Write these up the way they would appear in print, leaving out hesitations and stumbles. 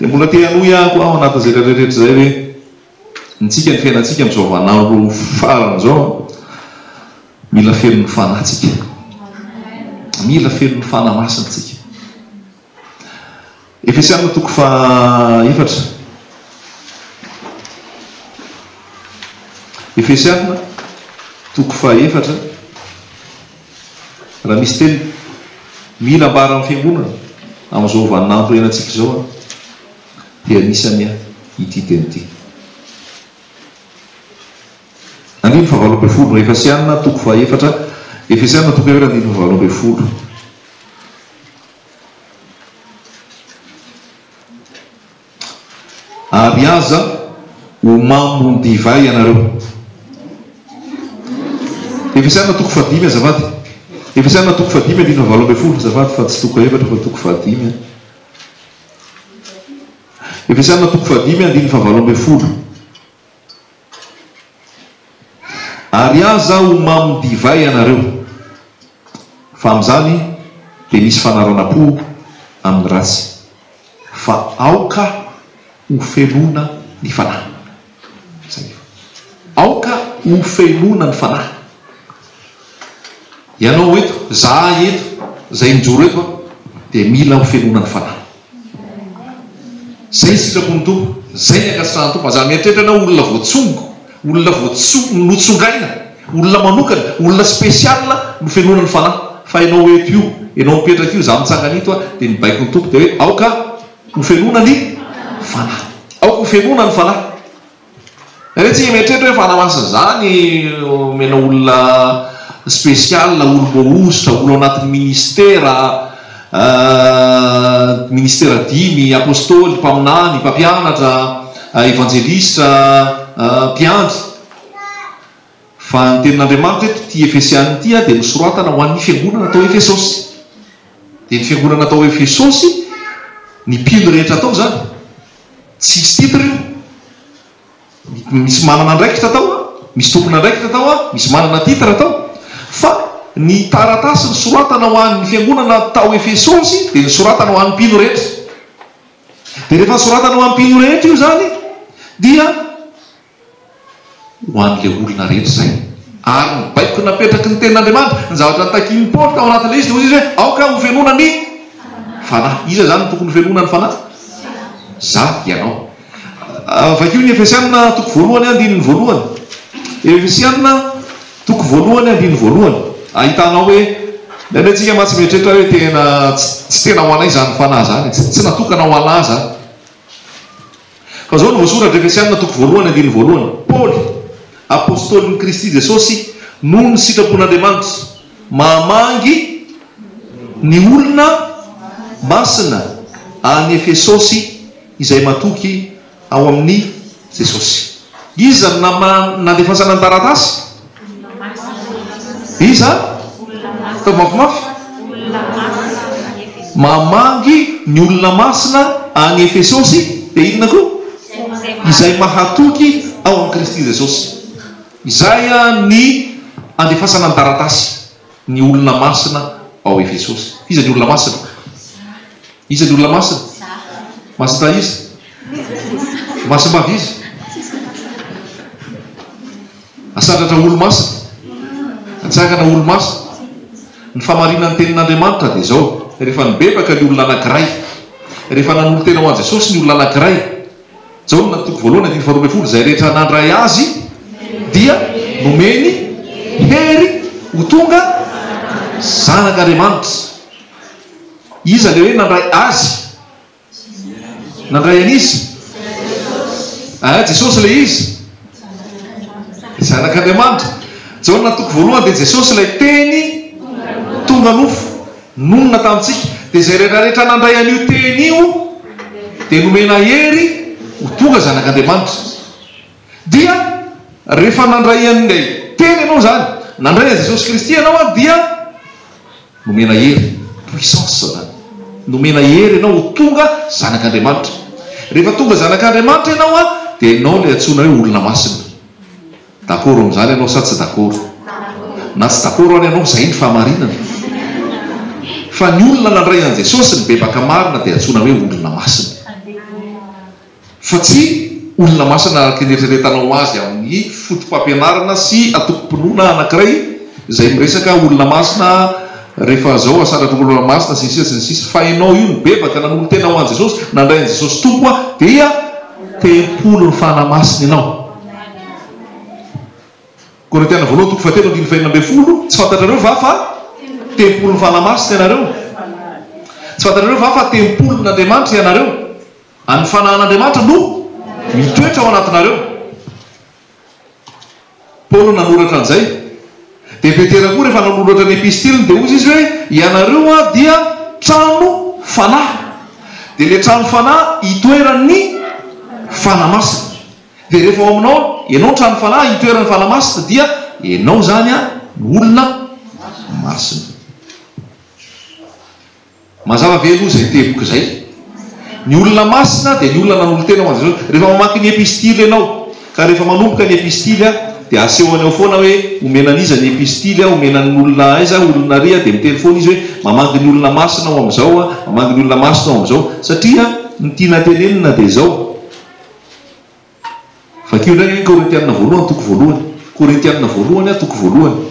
Dia mbola te hanohy aho ao anatin'izay rehetra rehetra izay hoe ny tsika ny fiainantsika amin'izao vaninandro farany izao an, mila feno ny Fanahy tsika. Mila feno ny Fanahy Masina tsika. Efesiana toko faha efatra. Efesiana toko faha efatra. Raha misy teny mila ambara amin'ny fiangonana amin'izao vaninandro iainantsika izao dia anisany ity teny ity. Andininy fahavalo ambinifolo, Efesiana toko faha efatra, Efesiana toko efatra andininy fahavalo ambinifolo. Ary aza ho mamon-divay ianareo. Efesiana toko fahadimy azafady. Efesiana toko fahadimy andininy fahavalo ambinifolo azafady fa tsy toko efatra fa toko fahadimy an. Efesiana toko fahadimy andininy fahavalo ambinifolo. Ary aza ho mamon-divay ianareo, fa amin'izany dia misy fanaranam-po amin'ny ratsy, fa aoka ho fenoina ny Fanahy. Izay. Aoka ho fenoina ny Fanahy. Ianao eto, za eto, izay mijoro eto dia mila ho fenoina ny Fanahy. Zay ny sitrapon'ny Tompo, zay ny ankasitrahan'ny Tompo. Aza mieritreritra ianao olona voatsongo, olona voatso, notsongaina, olona manokana, olona spécial nofenoina ny Fanahy. Fa ianao eto io, ianao mipetraka io, za mitsangana ito dia ny baikon'ny Tompo dia hoe aoka hofenoina ny Fanahy. Aoka hofenoina ny Fanahy. Nareo tsy mieritreritra hoe fanahy masina zany omena olona special, olom-boahosotra, olona ao anatin'ny ministera, ministera dimy, apostoly, mpaminany, mpampianatra, evanjelista, mpiandry. Fa ny tenin'Andriamanitra eto ity Efesiana ity dia nosoratana ho an'ny fiangonana tao Efesosy. Dia ny fiangonana tao Efesosy, ny mpino rehetra tao izany, Tsisy titre io. Misy manana andraikitra tao an, misy tompon'andraikitra tao an, misy manana titre tao. Fa ny taratasy nosoratana ho an'ny fiangonana tao Efesosy dia nosoratana ho an'ny mpino rehetra. Dia rehefa nosoratana ho an'ny mpino rehetra io izany dia ho an'ilay olona rehetra izay. Ary ny baiko napetraky ny Tenin'Andriamanitra, ny zavatra notakian'i Paoly tao anatin'ilay izy dia hoy izy hoe, Aoka hofenoina ny Fanahy. Iza izany no tokony hofenoina ny Fanahy? Za, ianao. Vakio ny Efesiana toko voalohany andininy voalohany. Efesiana toko voalohany andininy voalohany. Ahitanao hoe, indraindray tsika mantsy mieritreritra hoe tena tsy tena ho anay izany Fanahy izany, tsy natokana ho anah izany. Fa izao no voasoratra, Efesiana toko voalohany andininy voalohany, Paoly, apostolin'i Kristy Jesosy noho ny sitrapon'Andriamanitra, mamangy ny olona masina any Efesosy izay matoky ao amin'i Jesosy. Iza no nandefasana ny taratasy? Iza? Ataovy mafimafy. Mamangy ny olona masina any Efesosy, dia inona koa? Izay mahatoky ao amin'i Kristy Jesosy. Izay ny andefasana ny taratasy, ny olona masina ao Efesosy. Iza ny olona masina? Iza ny olona masina? Masindahy iza? Masimbavy iza? Asandratra olo-masina. Atsangana olo-masina. Ny famarinan'ny tenin'Andriamanitra dia izao, rehefa nibebaka ny olona anankiray, rehefa nanolo-tena ho an'i Jesosy ny olona anankiray, Jaona toko voalohany andininy faharoa ambinifolo, izay rehetra nandray Azy dia nomeny hery ho tonga zanak'Andriamanitra. Iza ilay hoe nandray Azy? Nandray an'iza? Ah, Jesosy ilay izy. Zanak'Andriamanitra. Jaona toko voalohany dia Jesosy ilay Teny tonga nofo, nonina tamintsika. Dia izay rehetra rehetra nandray an'io Teny io dia nomena hery ho tonga zanak'Andriamanitra. Dia rehefa nandray an'ilay Teny ianao izany, nandray an'i Jesosy Kristy ianao dia Nomena hery, puissance zany. Nomena hery ianao ho tonga zanak'Andriamanitra. Rehefa tonga zanak'Andriamanitra ianao an, dia ianao ilay antsoina hoe olona masina. D'accord amin'izany ianao sa tsy d'accord? Na tsy d'accord ary ianao, izay ny fahamarinana. Fa ny olona nandray an'i Jesosy nibebaka marina dia antsoina hoe olona masina. Fa tsy olona masina araka ny eritreretanao azy amin'ny foto-pampianarana sy antokom-pinoana anankiray izay miresaka olona masina rehefa zao asandratra ho olona masina sy ny sisa sy ny sisa fa ianao io nibebaka nanolo-tena ho an'i Jesosy nandray an'i Jesosy Tompo dia tempolin'ny Fanahy Masina ianao. Korintiana voalohany toko fahatelo andininy fahenina ambin'ny folo, Tsy fantatrareo va fa tempolin'ny Fanahy Masina ianareo? Tsy fantatrareo va fa tempolin'Andriamanitra ianareo? Ary ny Fanahin'Andriamanitra no mitoetra ao anatinareo. Paoly no nanoratra an'izay. Dia Petera koa rehefa nanoratra ny epistiliny dia hozy izy hoe, Ianareo dia trano fanahy. Dia ilay trano fanahy itoeran'ny Fanahy Masina. Dia rehefa ao aminao, ianao ny trano fanahy itoeran'ny Fanahy Masina dia ianao izany no olona masina. Mazava ve aloha izay teboka izay? Ny olona masina dia ny olona nanolo-tena ho an'i Jesosy. Rehefa mamaky ny epistily ianao, ka rehefa manomboka ny epistily dia asehony ao foana hoe omena an'iza ny epistily, omena ny olona aiza, olona ary, dia miteny foana izy hoe mamangy ny olona masina ao amin'izao, mamangy ny olona masina ao amin'izao. Satria ny tiana tenenina dia izao. Vakio indray ny Korintiana voalohany toko voalohany. Korintiana voalohany toko voalohany.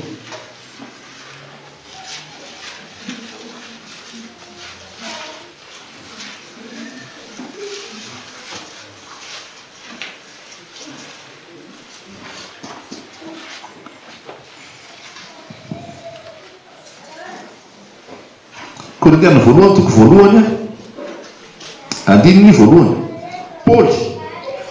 Korintiana voalohany toko voalohany andininy voalohany. Paoly,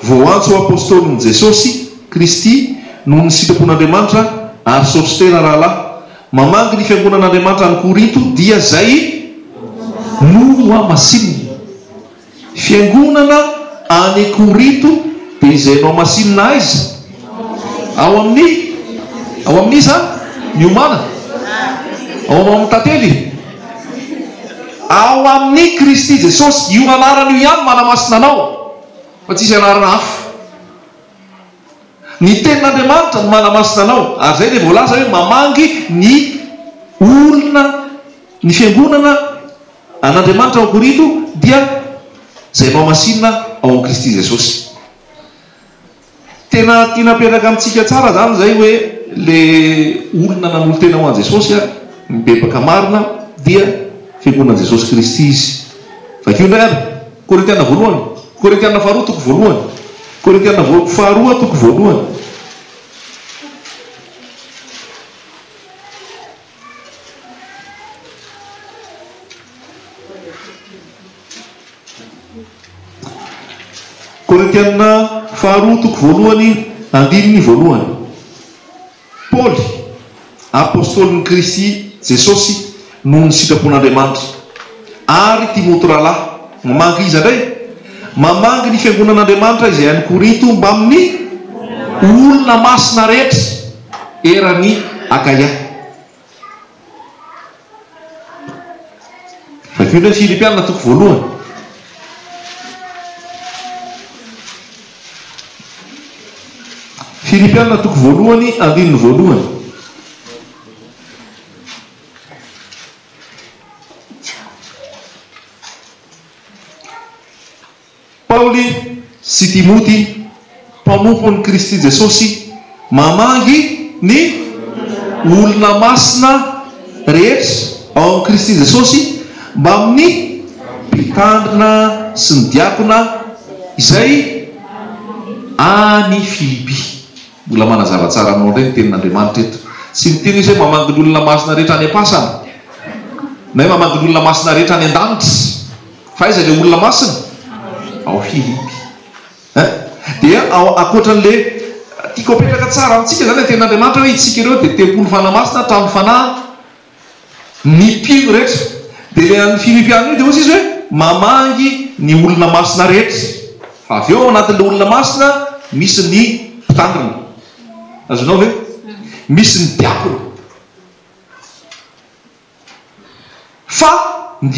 voaantso ho apostolin'i Jesosy Kristy noho ny sitrapon'Andriamanitra, ary Sostena rahalahy, mamangy ny fiangonan'Andriamanitra any Korinto, dia izay nohamasinina. Fiangonana any Korinto dia izay nohamasinina aiza? Ao amin'ny Ao amin'iza? Miomàna. Ao amin'ny tantely? Ao amin'i Kristy Jesosy. Io anarana io ihany manamasina anao fa tsisy anarana hafa. Ny tenin'Andriamanitra no manamasina anao. Ary izay dia voalaza hoe mamangy ny olona, ny fiangonana an'Andriamanitra ao Korinto dia izay nohamasinina ao amin'i Kristy Jesosy. Tena tiana apetraka amintsika tsara izany izay hoe le olona nanolo-tena ho an'i Jesosy mibebaka marina dia fiangonan'i Jesosy Kristy izy. Vakio indray ary Korintiana voalohany, Korintiana faharoa toko voalohany, Korintiana faharoa toko voalohany. Korintiana faharoa toko voalohany andininy voalohany. Paoly, apostolin'i Kristy Jesosy noho ny sitrapon'Andriamanitra, ary Timoty rahalahy, mamangy iza indray? Mamangy ny fiangonan'Andriamanitra izay any Korinto mbamin'ny olona masina rehetra eran'i Akaia. Vakio indray Filipiana toko voalohany. Filipiana toko voalohany andininy voalohany. Paoly sy Timoty, mpanompon'i Kristy Jesosy, mamangy ny olona masina rehetra ao amin'i Kristy Jesosy mbamin'ny mpitandrina sy ny diakona izay any Filipy. Mbola manazava tsara aminao indray ny Tenin'Andriamanitra eto. Tsy miteny izy hoe mamangy ny olona masina rehetra any am-pasana, na hoe mamangy ny olona masina rehetra any an-danitra. Fa aiza ilay olona masina? Ao Filipy. Hein? Dia ao ankoatran'ilay tiako apetraka tsara amintsika izany ny Tenin'Andriamanitra hoe isika ireo dia tempoly Fanahy Masina, trano fanahy, ny mpino rehetra. Dia ilay an'ny Filipiana io dia hoy izy hoe mamangy ny olona masina rehetra. Fa avy eo ao anatin'ilay olona masina misy ny mpitandrina. Azonao ve? Misy ny diakona. Fa ny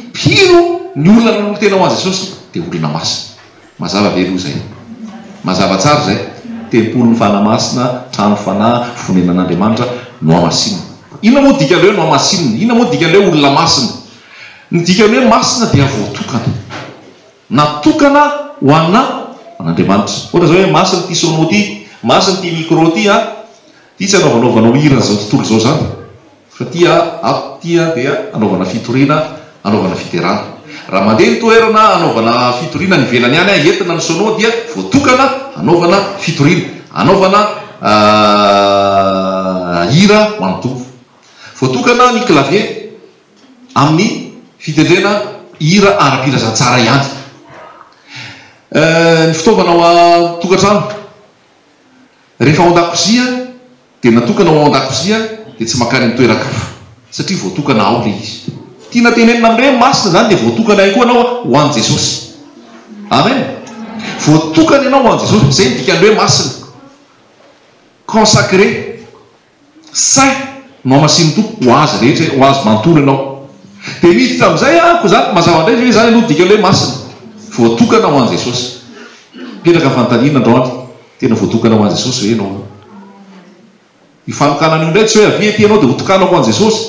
mpino, ny olona nanolo-tena ho an'i Jesosy dia olona masina. Mazava ve aloha izay? Mazava tsara izay. Tempolin'ny Fanahy Masina, trano fanahy, fonenan'Andriamanitra, nohamasinina. Inona moa ny dikan'ilay hoe nohamasinina? Inona moa ny dikan'ilay hoe olona masina? Ny dikan'ny hoe masina dia voatokana. Natokana ho ana. An'Andriamanitra. Ohatra izao hoe masina ity sono ity, masina ity micro ity an, ity tsy anaovanaovanao hiran'izao tontolo izao izany, fa ity an, ato ity an dia anaovana fitoriana, anaovana fiderana. Raha mandeha ny toerana anaovana fitoriana any ivelany any an, entina ny sono dia voatokana hanaovana fitoriana, hanaovana hira ho an'ny Tompo. Voatokana ny clavier amin'ny fitendrena hira ara-pilazantsara ihany. Ny fitaovana ao an-tokantrano, rehefa ao an-dakozia dia natokana ho ao an-dakozia dia tsy mankany amin'ny toeran-kafa satria voatokana ao ilay izy. Tiana tenenina amin'ireny hoe masina izany dia voatokana ihany koa ianao ho an'i Jesosy. Amen. Voatokana ianao ho an'i Jesosy. Izay no dikan'ny hoe masina. Consacré. Saint no hamasinin'ny Tompo ho azy rehetra, ho azy manontolo ianao. Dia miditra amin'izay aho, koa izany, mazava indray ve izany aloha dikan'ilay hoe masina? Voatokana ho an'i Jesosy. Mipetraka ny fanontaniana androany, tena voatokana ho an'i Jesosy ve ianao? Io fanokanana io indray tsy hoe avia ety ianao dia hotokanako ho an'i Jesosy.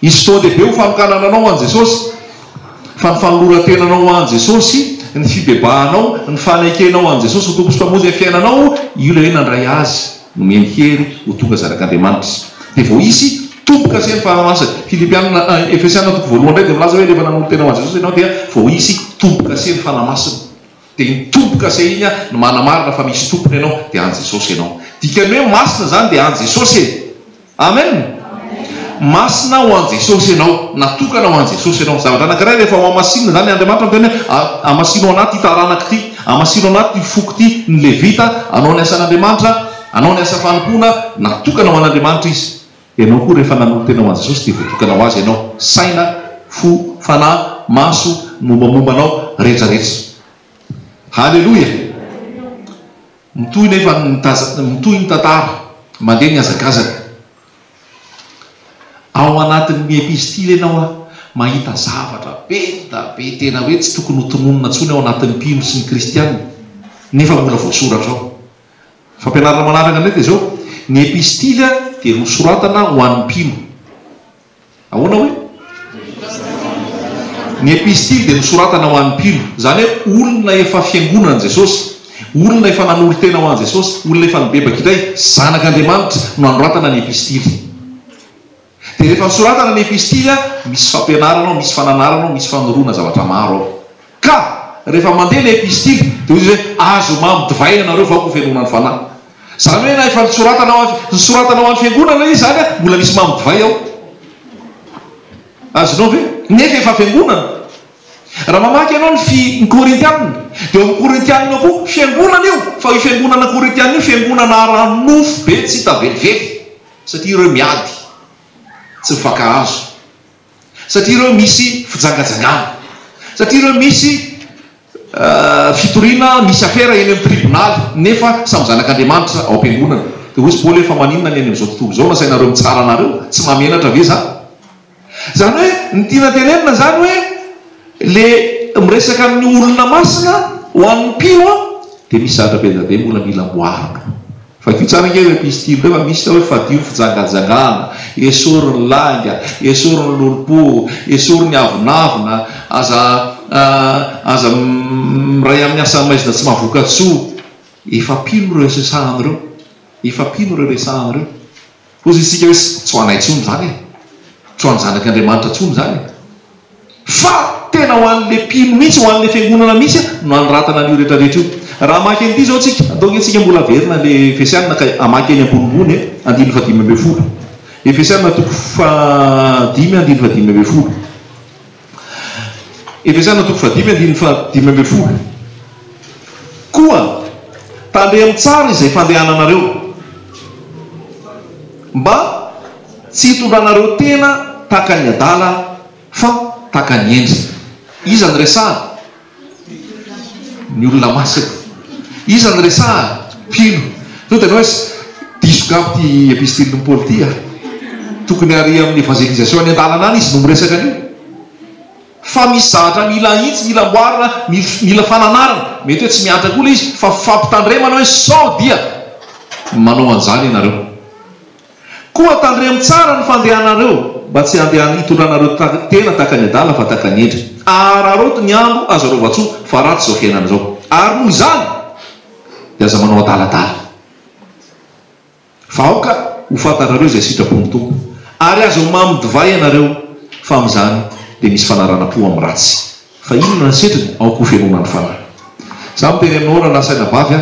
Hisy fotoan-dehibe ho fanokanana anao ho an'i Jesosy. Fa ny fanoloran-tenanao ho an'i Jesosy, ny fibebahanao, ny fanekenao an'i Jesosy ho Tompo sy Mpamonjy ny fiainanao, io ilay hoe nandray Azy. Nomeny hery ho tonga zanak'Andriamanitra. Dia vao hisy tombo-kase ny Fanahy Masina. Filipiana, Efesiana toko voalohany indray dia milaza hoe rehefa nanolo-tena ho an'i Jesosy ianao dia vao hisy tombo-kase ny Fanahy Masina. Dia iny tombo-kase iny no manamarina fa misy tompony ianao dia an'i Jesosy ianao. Dikan'ny hoe masina izany dia an'i Jesosy e! Amen! Masina ho an'i Jesosy ianao, natokana ho an'i Jesosy ianao. Zavatra anankiray rehefa ho hamasinina izany, Andriamanitra miteny hoe, Hamasino anaty ity taranaka ity, hamasino anaty ity foko ity, ny Levita, hanao ny asan'Andriamanitra, hanao ny asa fanompoana, natokana ho an'Andriamanitra izy. Ianao koa rehefa nanolo-tena ho an'i Jesosy dia voatokana ho Azy ianao, saina, fo, fanahy, maso, ny mombamomba anao rehetra rehetra. Haleloia! Mitohy nefa ny mitohy ny tantara, mandeha ny hazakazaka. Ao anatin'ny epistily ianao a, mahita zavatra be da be tena hoe tsy tokony ho tononina intsony ao anatin'ny mpino sy ny kristiana, nefa mbola voasoratra ao. Fampianarana manaraka indray dia izao, ny epistily dia nosoratana ho an'ny mpino. Ahoana hoe? Ny epistily dia nosoratana ho an'ny mpino, izany hoe olona efa fiangonan'i Jesosy, olona efa nanolo-tena ho an'i Jesosy, olona efa nibebaka indray, zanak'Andriamanitra no anoratana ny epistily. Dia rehefa nosoratana ny epistily, misy fampianarana ao, misy fananarana ao, misy fanoroana zavatra maro ao. Ka rehefa mandeha ilay epistily dia hoy izy hoe, Azo mamo divay ianareo fa aoka ho fenoina ny Fanahy. Izany hoe na efa nosoratana ao nosoratana ho an'ny fiangonana ilay izy izany an, mbola misy mamo divay ao. Azonao ve? Nefa efa fiangonana. Raha mamaky ianao ny fi ny Korintianina, dia ao amin'ny Korintianina koa, fiangonana io, fa io fiangonana Korintianina io fiangonana ara-nofo be tsy hita velively, satria ireo miady, tsy mifankahazo. Satria ireo misy fijangajangana. Satria ireo misy fitoriana misy afera eny amin'ny tribonaly nefa samy zanak'Andriamanitra ao am-piangonana. Dia hoy Paoly hoe fa maninona ny any amin'izao tontolo izao no asainareo mitsara anareo? Tsy mahamenatra ve izany? Izany hoe ny tiana tenenina izany hoe le miresaka amin'ny olona masina ho an'ny mpino an, dia misy zavatra be dia be mbola mila amboarina. Vakio tsara ange ireo epistily ireo fa misy tao hoe fadio ny fijangajangana, esory ny lainga, esory ny lolompo, esory ny avonavona, aza aza miray amin'ny asa maizina tsy mahavoka-tsoa. Efa mpino ireo resahana ireo. Efa mpino ireo resahana ireo. Hozy isika hoe tsy ho anay intsony izany e! Tsy ho an'ny zanak'Andriamanitra intsony izany e! Fa tena ho an'ilay mpino mihitsy, ho an'ilay fiangonana mihitsy no anoratana an'io rehetra rehetra io. Raha hamaky an'ity izao tsika, andao ange tsika mbola haverina ilay Efesiana ka hamaky eny ambonimbony e, andininy fahadimy ambin'ny folo. Efesiana toko fahadimy andininy fahadimy ambin'ny folo. Efesiana toko fahadimy andininy fahadimy ambin'ny folo. Koa tandremo tsara izay fandehananareo, mba tsy hitondranareo tena tahaka ny adala fa tahaka ny hendry. Iza no resahana? Ny olona masina. Iza no resahana? Mpino. Sao dia ianao hoe diso gabo ity epistilin'i Paoly ity a! Tokony ary amin'ny evangelisation any an-dalana any izy no miresaka an'io. Fa misy zavatra mila ahitsy, mila amboarina, mila fananarana. Mety hoe tsy mihatra koa ilay izy fa fampitandremana hoe sao dia manao an'izany ianareo. Koa tandremo tsara ny fandehanareo, mba tsy handeha hitondranareo tena tahaka ny adala fa tahaka ny hendry. Araraoty ny andro azo anaovan-tsoa, fa ratsy izao fiainana izao. Ary noho izany dia aza manao adaladala. Fa aoka ho fantatrareo izay sitrapon'ny Tompo. Ary aza ho mamo divay ianareo, fa amin'izany dia misy fanaranam-po amin'ny ratsy. Fa inona ny setriny? Aoka ho fenoina ny fanahy. Izaho miteny aminao rahalahy sy anabavy a,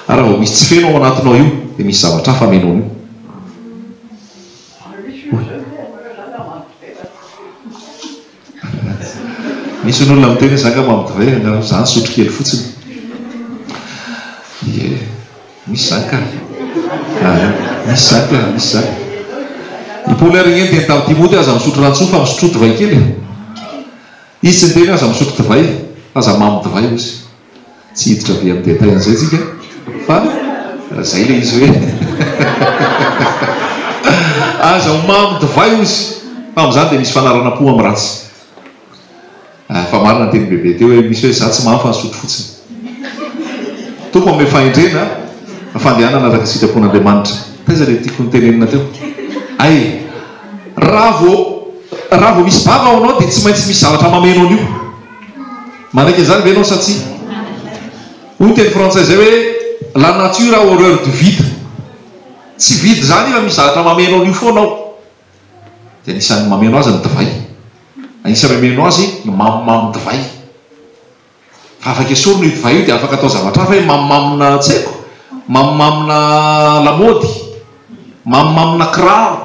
raha vao misy tsy feno ao anatinao io, dia misy zavatra hafa ameno an'io. Misy ny olona miteny hoe za nga mamo divay, angamba za nisotro kely fotsiny. Ie, misy zany ka. Misy zany ka, misy zany. I Paoly ary nge niteny tamin'i Timoty aza misotro rantsoa fa misotroa divay kely e. Izy tsy niteny hoe aza misotro divay fa aza mamo divay hozy. Tsy hiditra be amin'ny détail an'izay tsika fa zay le izy hoe aza ho mamo divay hozy fa amin'izany dia misy fanaranam-po amin'ny ratsy. Fa marina ny tenin'i Bebe teo hoe misy hoe za tsy mamo fa nisotro fotsiny. Tompo hanome fahendrena fandehanana araka ny sitrapon'Andriamanitra. Taiza le tiako notenenina teo? Hay! Raha vao raha vao misy banga ao anao dia tsy maintsy misy zavatra mameno an'io. Manaiky an'izany ve ianao sa tsia? Hoy ny teny frantsay izay hoe la nature a horreur du vide. Tsy vide izany fa misy zavatra mameno an'io foana ao. Dia anisan'ny mameno azy ny divay. Anisan'ny mameno azy ny mamomamo divay. Fa afaka esorina io divay io dia afaka atao zavatra hafa hoe mamomamona tsy haiko, mamomamona lamaody, mamomamona kiraro,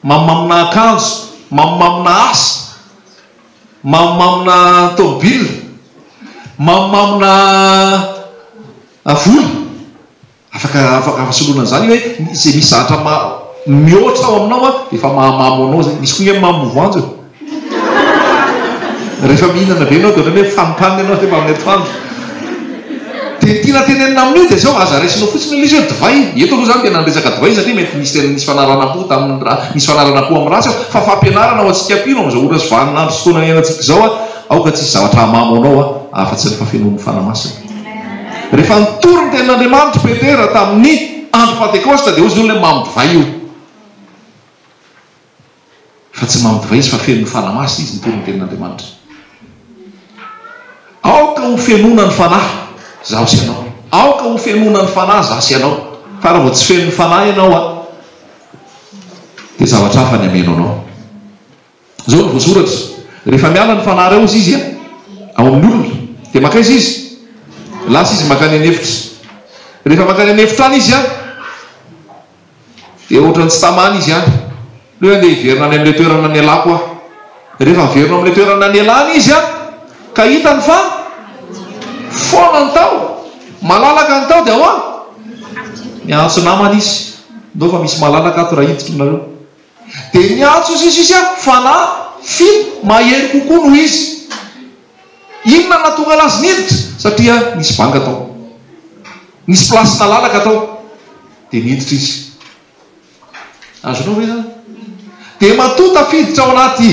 mamomamona akanjo, mamomamona asa, mamomamona tômôbila, mamomamona vola. Afaka afaka soloina an'izany hoe izay misy zavatra ma mihoatra ao aminao an, dia efa mahamamo anao izay. Misy koa nge mamo voanjo e. Rehefa mihinana be ianao dia ohatran'ny hoe fanimpanina ianao rehefa amin'ny atoandro. Dia ny tiana tenenina amin'io dia izao, aza raisinao fotsiny ilay izy hoe divay. Eto aloha izany tena niresaka divay satria mety nisy tena nisy fanaranam-po tamin'ny ra, nisy fanaranam-po amin'ny ratsy ao. Fa fampianarana ho antsika mpino amin'izao ora sy vaninandro sy fotoana iainantsika izao an, aoka tsy hisy zavatra hahamamo anao an, afa-tsy ny fahafenoan'ny Fanahy Masina. Rehefa nitory ny tenin'Andriamanitra i Petera tamin'ny andro Pantekosta dia hoy izy olona hoe mamo divay io. Fa tsy mamo divay izy fa feno ny Fanahy Masina izy nitory ny tenin'Andriamanitra. Aoka ho fenoina ny Fanahy, zaho sy ianao. Aoka ho fenoina ny Fanahy, zaho sy ianao. Fa raha vao tsy feno ny Fanahy ianao an, dia zavatra hafa ny hameno anao. Izao no voasoratra, Rehefa miala ny fanahy iray, hozy izy, ao amin'ny olona, dia mankaiza izy? Lasa izy mankany an'efitra. Rehefa mankany an'efitra any izy, dia ohatran'ny tsy tamana izy any. Hoe andeha hiverina any amin'ilay toerana nialako aho. Rehefa miverina ao amin'ilay toerana nialany izy, ka hitany fa foana ny tao, malalaka ny tao, dia ahoana? Miantso namana izy. Ndao fa misy malalaka ato raha hiditra nareo. Dia niantso sisa izy fanahy fito mahery kokoa noho izy. Inona no nahatonga anazy niditra? Satria nisy banga tao. Nisy place nalalaka tao. Dia niditra izy. Azonao ve izany? Dia matoa tafiditra ao anaty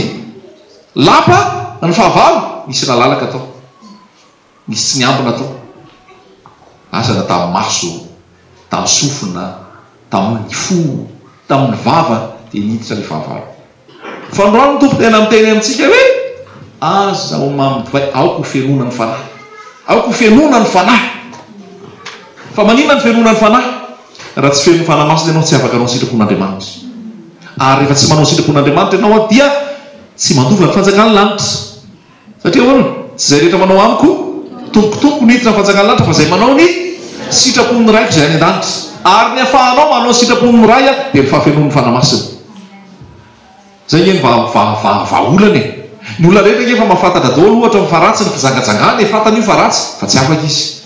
lapa ny fahavalo, nisy nalalaka tao. Nisy tsy niambina tao. Asa na tamin'ny maso, tamin'ny sofina, tamin'ny fo, tamin'ny vava dia niditra ilay fahavalo. Fa androany ny Tompo tena miteny amintsika hoe, Aza ho mamy divay, aoka ho fenoina ny Fanahy. Aoka ho fenoina ny Fanahy. Fa maninona ny fenoina ny Fanahy? Raha tsy feno ny Fanahy Masina ianao tsy afaka hanao ny sitrapon'Andriamanitra. Ary rehefa tsy manao ny sitrapon'Andriamanitra ianao dia tsy mandova ny fanjakan'ny lanitra. Satria ahoana? Tsy izay rehetra manao amiko, Tompoko, Tompoko, no hiditra amin'ny fanjakan'ny lanitra, fa izay manao ny sitrapon'ny Raiko izay any an-danitra. Ary ny ahafahanao manao ny sitrapon'ny Ray dia ny fahafenoan'ny Fanahy Masina. Izay ange no vahaolana e! Ny olona rehetra ange efa mahafantatra daholo ohatra fa ratsy ny fijangajangana e, fantany io fa ratsy, fa tsy afaka izy.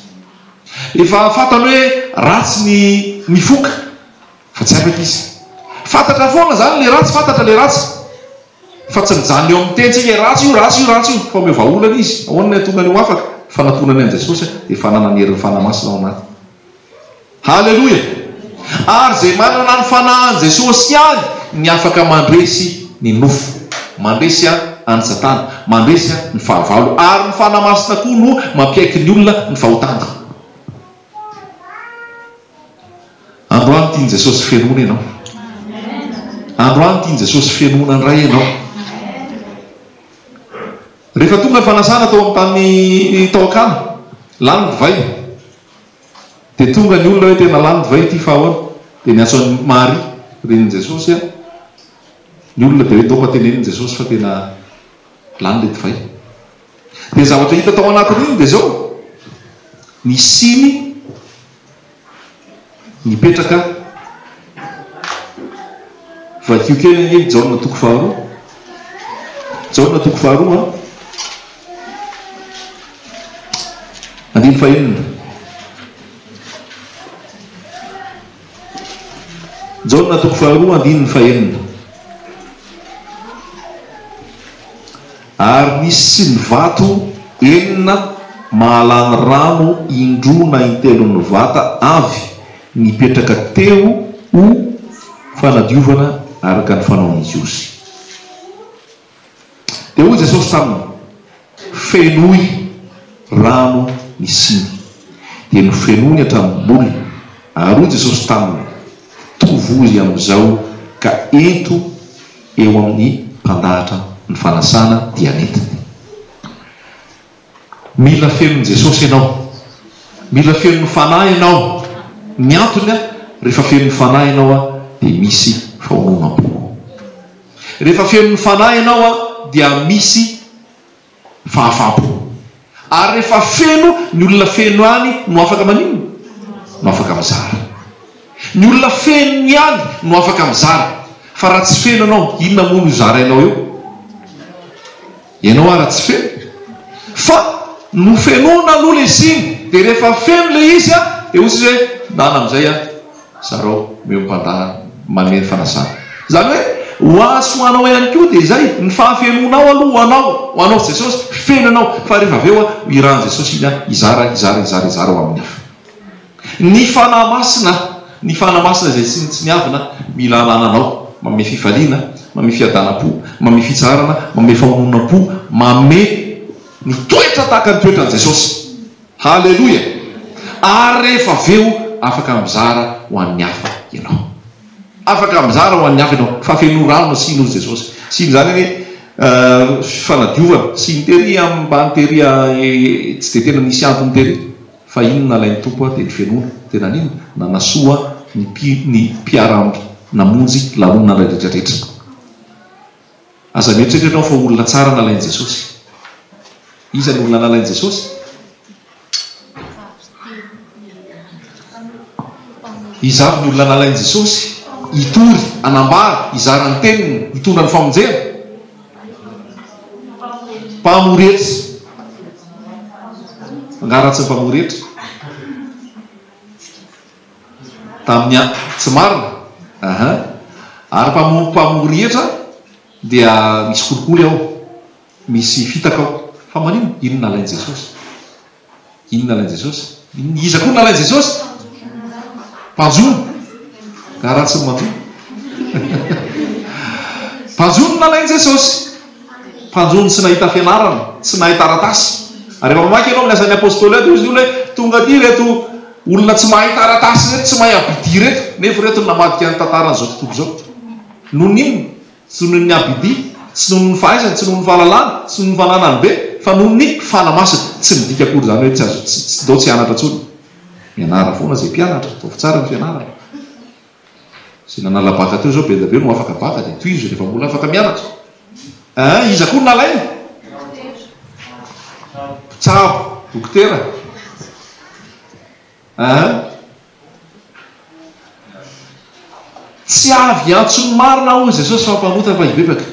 Efa fantany hoe ratsy ny mifoka, fa tsy afaka izy. Fantatra foana izany ilay ratsy, fantatra ilay ratsy. Fa tsy mijanona eo amin'ny teny tsika hoe ratsy io, ratsy io, ratsy io, fa omeo vahaolana izy. Ahoana no hahatonga ny ho afaka? Fanatonany an'i Jesosy dia fananany herin'ny Fanahy Masina ao anaty. Haleloia! Ary izay manana ny Fanahin'i Jesosy ihany ny afaka mandresy ny nofo, mandresy an'i Satana, mandresy ny fahavalo. Ary ny Fanahy Masina koa no mampiaiky ny olona ny fahotana. Androany tian'i Jesosy fenoina ianao. Androany tian'i Jesosy fenoina indray ianao. Rehefa tonga ny fanasana tao amin'ny tany tao Akana, lany ny divay. Dia tonga ny olona hoe tena lany divay ity fa ahoana? Dia niantso an'i Maria, renin'i Jesosy, ny olona dia hoe ndao mba tenenin'i Jesosy fa tena lany ilay divay. Dia ny zavatra hita tao anatin'iny dia izao, ny siny nipetraka, vakio kely ange ny Jaona toko faharoa, Jaona toko faharoa an, andininy fahenina. Jaona toko faharoa andininy fahenina. Ary nisy siny vato enina mahalany rano indroa na intelon'ny vata avy nipetraka teo ho fanadiovana araka ny fanaon'ny Jiosy. Dia hoy Jesosy taminy, Fenoy rano ny siny. Dia nofenoiny hatramin'ny molony. Ary hoy Jesosy taminy, Tovozy amin'izao ka ento eo amin'ny mpandahatra ny fanasana dia nentiny. Mila fenon'i Jesosy ianao. Mila fenon'ny Fanahy ianao. Ny antony, rehefa fenon'ny Fanahy ianao dia misy fahononam-po. Rehefa fenon'ny Fanahy ianao dia misy fahafaham-po. Ary rehefa feno, ny olona feno ihany no afaka maninona? No afaka mizara. Ny olona feno ihany no afaka mizara. Fa raha tsy feno ianao, inona moa no zarainao eo? Ianao ara tsy feno? Fa nofenoina aloha ilay siny, dia rehefa feno ilay izy dia hoy izy hoe, ndana amin'izay an, zarao omeo mpandà manome ny fanasana. Izany hoe, ho ahy sy ho anao ihany koa dia izay, ny fahafenoanao aloha ho anao, ho anao sy Jesosy, feno ianao, fa rehefa avy eo an, irahan'i Jesosy iny an, hizara, hizara, hizara, hizara ho amin'ny hafa. Ny Fanahy Masina, ny Fanahy Masina izay tsy tsinontsiniavina, mila anananao, manome fifaliana, manome fiadanam-po, manome fitsaharana, manome fahononam-po, manome ny toetra tahaka ny toetran'i Jesosy. Haleloia! Ary rehefa avy eo afaka mizara ho an'ny hafa ianao. Afaka mizara ho an'ny hafa ianao. Fa feno rano siny hozy Jesosy. Siny izany anie fanadiovana. Siny tery ambany tery tsy dia tena nisy antony tery. Fa inona nalain'ny Tompo aho dia ny fenoana. Dia naninona? Nanasoa ny mpi ny mpiara namonjy lanonana rehetra rehetra. Aza mieritreritra ianao fa olona tsara nalain'i Jesosy. Iza ny olona nalain'i Jesosy? Iza avy ny olona nalain'i Jesosy hitory, hanambara, hizara ny teniny, hitondra ny famonjena? Mpamory hetra. Angaha ratsy ny mpamory hetra? Tamin'ny an, tsy marina? Aha. Ary mpamory hetra dia misy kolikoly ao, misy fitaka ao. Fa maninona? Inona nalain'i Jesosy? Inona nalain'i Jesosy? Iza koa no nalain'i Jesosy? Mpanjono. Angaha ratsy ny manjono? Mpanjono no nalain'i Jesosy. Mpanjono tsy nahita fianarana, tsy nahay taratasy. Ary rehefa mamaky ianao amin'ny Asan'ny Apostoly ao dia hoy izy olona hoe, tonga aty ireto olona tsy mahay taratasy ireto, tsy mahay abidia ireto, nefa ireto no namadika ny tantaran'izao tontolo izao. Noho ny inona? Tsy noho ny abidia, tsy noho ny fahaizany, tsy noho ny fahalalany, tsy noho ny fananany be, fa noho ny Fanahy Masina. Tsy midika akory izany hoe tsy azo, tsy, ndao tsy hianatra intsony. Mianara foana izay mpianatra, ataovy tsara ny fianarana. Izay nanala baka teo izao be dia be no afaka baka dia tohizo rehefa mbola afaka mianatra. Ein, iza koa no nalaina? Mpitsabo, dokotera. Ein. Tsy avy hiantso ny marina hoy Jesosy fa mpanota fa hibebaka.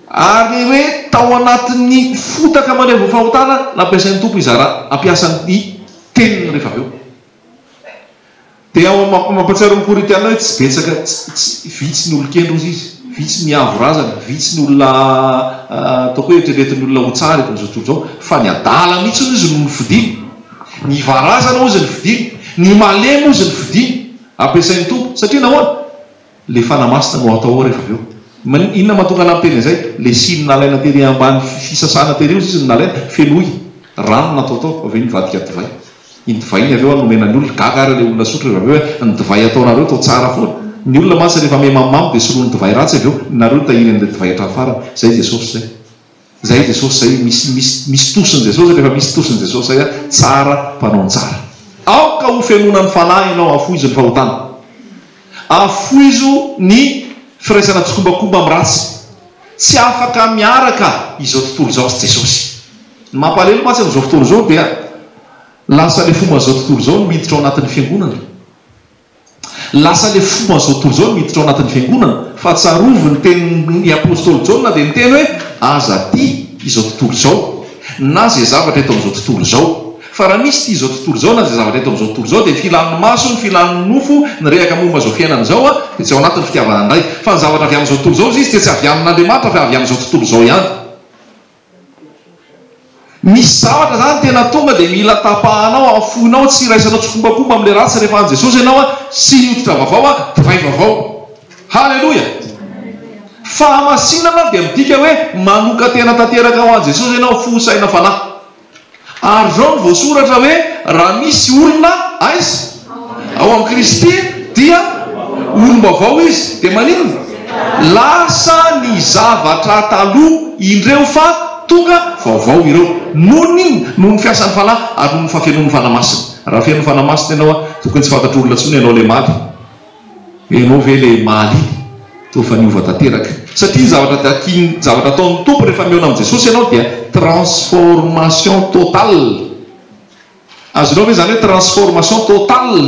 Ary hoe tao anatin'ny fotaka maneho fahotana nampiasain'ny Tompo hizara hampiasa ny teniny rehefa avy eo. Dia ao mampatsiaro ny Korintiana hoe tsy betsaka, tsy, vitsy ny olon-kendry hozy izy, vitsy ny avo razana, vitsy ny olona ataoko hoe eritreretin'ny olona ho tsara eto amin'izao tontolo izao, fa ny adala mihitsy hozy izy no nofidiny, ny varazana hozy nofidiny, ny malemy hozy nofidiny, ampiasain'ny Tompo, satria nahoana? Le Fanahy Masina no atao ao rehefa avy eo. Inona mahatonga anah miteny an'izay? Le siny nalaina tery ambany fisasana tery hozy izy no nalaina, fenoy rano natao tao, avy eo nivadika divay. Iny divay iny avy eo nomena ny olona, gaga ary ilay olona sotro rehefa avy eo hoe ny divay ataonareo toa tsara foana. Ny olona mantsy rehefa miha mamimamy dia soloiny divay ratsy avy eo, nareo nitahiry an'ilay divay hatramin'ny farany. Izay Jesosy izay. Izay Jesosy izay, misy misy misy tosin'i Jesosy, rehefa misy tosin'i Jesosy izay tsara mpanao ny tsara. Aoka ho fenoina ny Fanahy ianao, afoizo ny fahotana. Afoizo ny firaisana tsikombakomba amin'ny ratsy. Tsy afaka miaraka izao tontolo izao sy Jesosy. Ny mampalahelo mantsy amin'izao fotoana izao dia lasa ilay fomban'izao tontolo izao no miditra ao anatin'ny fiangonana. Lasa ilay fomban'izao tontolo izao no miditra ao anatin'ny fiangonana. Fa tsarovy ny tenin'ny apostoly Jaona dia niteny hoe aza tia izao tontolo izao na izay zavatra eto amin'izao tontolo izao. Fa raha misy tia izao tontolo izao na izay zavatra eto amin'izao tontolo izao dia ny filan'ny maso, ny filan'ny nofo, ny rehaka momba izao fiainana izao dia tsy ao anatin'ny fitiavana ny Ray. Fa ny zavatra avy amin'izao tontolo izao hozy izy dia tsy avy amin'Andriamanitra fa avy amin'izao tontolo izao ihany. Misy zavatra izany tena tonga dia mila tapahanao, afoinao, tsy iraisanao tsikombakomba amin'ilay ratsy rehefa an'i Jesosy ianao sy ny hoditra vaovao, divay vaovao. Haleloia! Fahamasinana dia midika hoe manokan-tena tanteraka ho an'i Jesosy ianao, fo, saina, fanahy. Ary izao no voasoratra hoe, Raha misy olona, aiza? Ao amin'i Kristy, dia olom-baovao izy. Dia maninona? Lasa ny zavatra taloha indreo fa tonga vaovao ireo. Noho ny inona? Noho ny fiasan'ny Fanahy ary noho ny fahafenoan'ny Fanahy Masina. Raha feno ny Fanahy Masina ianao, tokony tsy fantatr'olona intsony ianao ilay maly. Ianao ve ilay maly iny? Toa efa niova tanteraka. Satria ny zavatra takian'ny zavatra ataon'ny Tompo rehefa mihaona amin'i Jesosy ianao dia transformation totale. Azonao ve izany hoe transformation totale?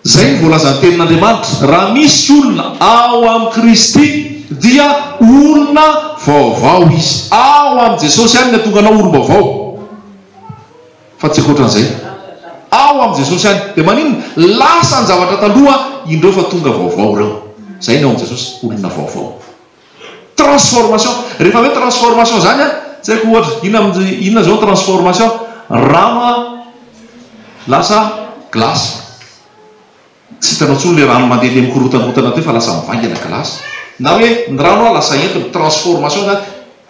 Izay no voalazan'ny Tenin'Andriamanitra. Raha misy olona ao amin'i Kristy dia olona vaovao izy. Ao amin'i Jesosy ihany no hahatonga anao olom-baovao. Fa tsy ankoatran'izay. Ao amin'i Jesosy ihany. Dia maninona? Lasa ny zavatra taloha, indreo fa tonga vaovao ireo. Izay ny ao amin'i Jesosy, olona vaovao. Transformation. Rehefa hoe transformation izany an, tsy haiko ohatra, inona amin'ny, inona izao ny transformation? Rano an, lasa glace. Tsy hitanao intsony ilay rano mandehandeha mikorontangorontana teo fa lasa mivaingana glace. Na hoe ny rano a lasa entona, transformation izany,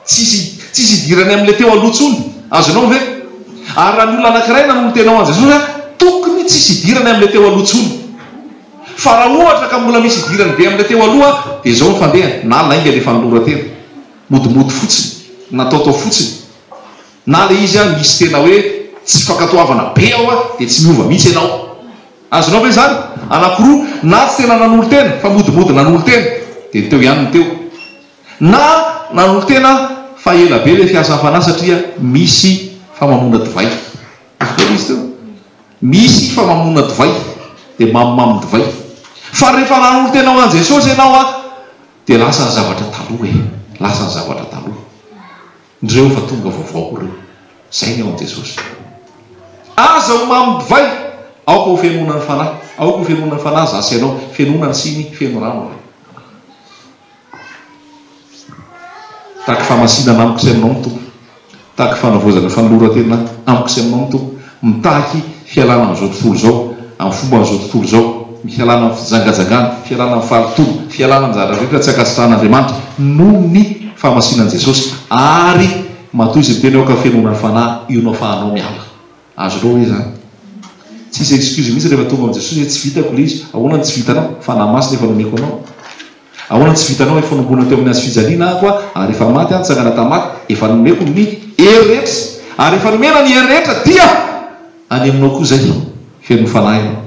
tsisy tsisy idirany amin'ilay teo aloha intsony. Azonao ve? Ary raha ny olona anankiray nanolo-tena ho an'i Jesosy a, tokony tsisy idirany amin'ilay teo aloha intsony. Fa raha ohatra ka mbola misy idirany be amin'ilay teo aloha dia izao ny fandehany, na lainga ilay fanoloran-tena, modimody fotsiny, nataotao fotsiny, na ilay izy a misy tena hoe tsy fankatoavana be ao a dia tsy miova mihitsy ianao. Azonao ve izany? Anankiroa, na tsy tena nanolo-tena fa modimody nanolo-tena, dia ny teo ihany no teo. Na nanolo-tena fa ela be ilay fiasan'ny fanahy satria misy famamoana divay. Azonao ilay izy teo? Misy famamoana divay, dia mamomamo divay. Fa rehefa nanolo-tena ho an'i Jesosy ianao an, dia lasa ny zavatra taloha e! Lasa ny zavatra taloha. Ndreo fa tonga vaovao koa reo. Zay ny ao am Jesosy. Aza ho mamo divay! Aoka ho fenoina ny fanahy. Aoka ho fenoina ny fanahy za sy ianao. Fenoina ny siny, feno rano avy eo. Tahaky fahamasinana amiko sy aminao ny Tompo. Tahaky fanavaozana fanoloran-tena amiko sy aminao ny Tompo. Mitaky fialana amin'izao tontolo izao, amin'ny fomban'izao tontolo izao, ny fialana amin'ny fijangajangana, fialana amin'ny fahalotoana, fialana amin'ny zavatra rehetra tsy ankasitrahan'Andriamanitra noho ny fahamasinan'i Jesosy, ary matoa Izy miteny aoka fenoina ny Fanahy, io no afahanao miala. Azonao ve izany? Tsisy excuse mihitsy rehefa tonga amin'i Jesosy hoe tsy vitako ilay izy. Ahoana no tsy vitanao? Fanahy Masina efa nomeko anao. Ahoana no tsy vitanao? Efa nohomboana teo amin'ny hazo fijaliana aho koa, ary efa maty aho, nitsangana tamin'ny maty, efa nomeko ny hery rehetra. Ary efa nomena ny hery rehetra dia any aminao koa izay, feno ny Fanahy ianao.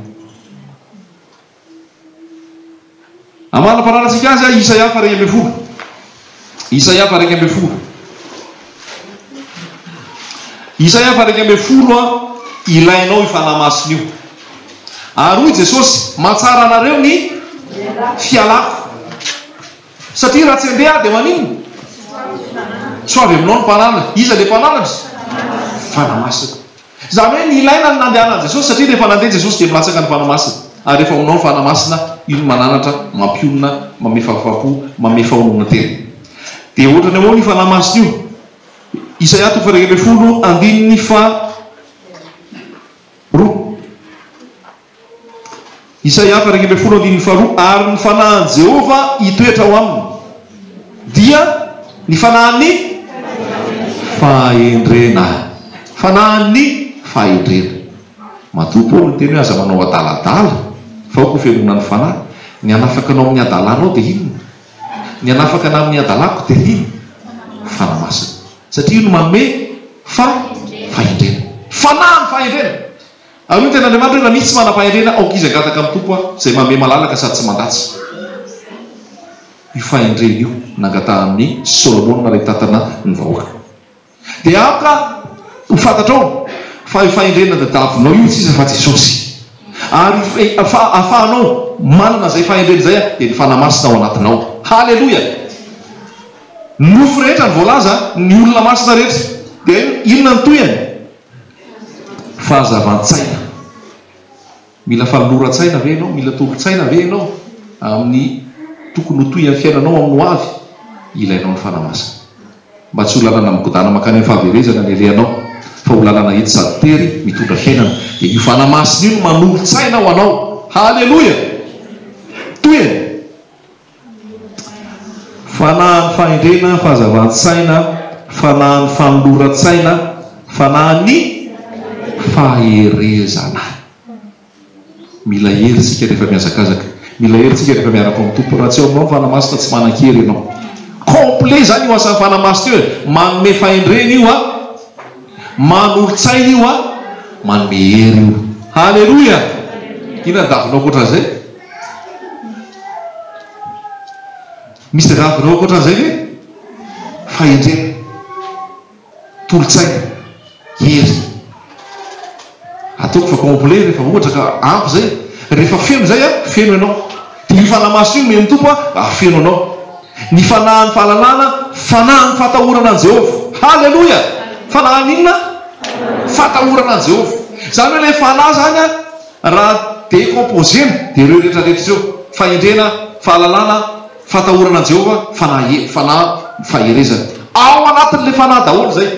Amanamparanantsika azy aho, Isaia faha 11. Isaia faha 11. Isaia faha 11 an, ilainao io Fanahy Masina io. Ary hoy Jesosy, Mahatsara anareo ny fialako. Satria raha tsy handeha aho dia maninona? Tsy ho avy aminao ny mpananatra. Iza ilay mpananatra? Fanahy Masina. Izany hoe nilaina ny nandehanan'i Jesosy satria rehefa nandeha Jesosy dia milatsaka ny Fanahy Masina. Ary rehefa ao aminao ny Fanahy Masina, io no mananatra, mampionona, mamehy fahafahampo, mamehy fahononan-tena. Dia ohatran'ny ahoana io Fanahy Masina io? Isaia toko faha 11 andininy faha roa. Isaia faha 11 andininy faharoa, Ary ny fanahin'i Jehovah hitoetra ao aminy, dia ny fanahin'ny fahendrena. Fanahin'ny fahendrena. Matoa Paoly niteny hoe aza manao adaladala, fa aoka ho fenoina ny fanahy. Ny hanafaka anao amin'ny hadalanao dia inona? Ny hanafaka anà amin'ny hadalako dia inona? Fanahy Masina. Satria io no manome fa fahendrena. Fanahin'ny fahendrena. Ary hoy ny Tenin'Andriamanitra hoe, Raha misy tsy manam-pahendrena, aoka izy hangataka amin'ny Tompo aho, izay manome malalaka sady tsy mandatsa. Io fahendrena io nangatahan'i Solomona ilay tantana ny vahoaka. Dia aoka ho fantatrao fa io fahendrena tadiavinao io tsy iza fa Jesosy. Ary io ahafahanao manana izay fahendrena izay dia ny Fanahy Masina ao anatinao. Haleloia! Ny nofo rehetra no voalaza, ny olona masina rehetra. Dia inona ny tohiny? Fahazavan-tsaina. Mila fanoloran-tsaina ve ianao? Mila tolo-tsaina ve ianao amin'ny tokony ho tohin'ny fiainanao amin'ny ho avy? Ilainao ny Fanahy Masina. Mba tsy ho lalana migodàna mankany amin'ny fahaverezana ny alehanao, fa ho lalana hety sady tery mitondra fiainana. Dia io Fanahy Masina io no manolo-tsaina ho anao. Haleloia! Tohiny. Fanahin'ny fahendrena, fahazavan-tsaina, fanahin'ny fanoloran-tsaina, fanahin'ny faherezana. Mila hery isika rehefa mihazakazaka. Mila hery isika rehefa miaraka ao amin'ny Tompo. Raha tsy ao aminao ny Fanahy Masina, tsy manan-kery ianao. Complet izany io asan'ny Fanahy Masina io e. Manome fahendrena io a, manolo-tsaina io a, manome hery io. Haleloia! Inona ny davinao ankoatran'izay? Misy tadiavinao ankoatran'izay ve? Fahendrena, tolo-tsaina, hery. Ataoko fa complet rehefa ohatra ka ampy izay. Rehefa feno izay an, feno ianao. Dia io Fanahy Masina io nomen'ny Tompo an, hahafeno anao. Ny fanahin'ny fahalalana, fanahin'ny fahatahorana an'i Jehovah. Haleloia! Fanahin'ny inona? Fahatahorana an'i Jehovah. Izany hoe ilay fanahy izany an, Raha decomposer-na dia ireo rehetra rehetra ireo, fahendrena, fahalalana, fahatahorana an'i Jehovah, fanahy, fanahy faherezana. Ao anatin'ilay fanahy daholo izay.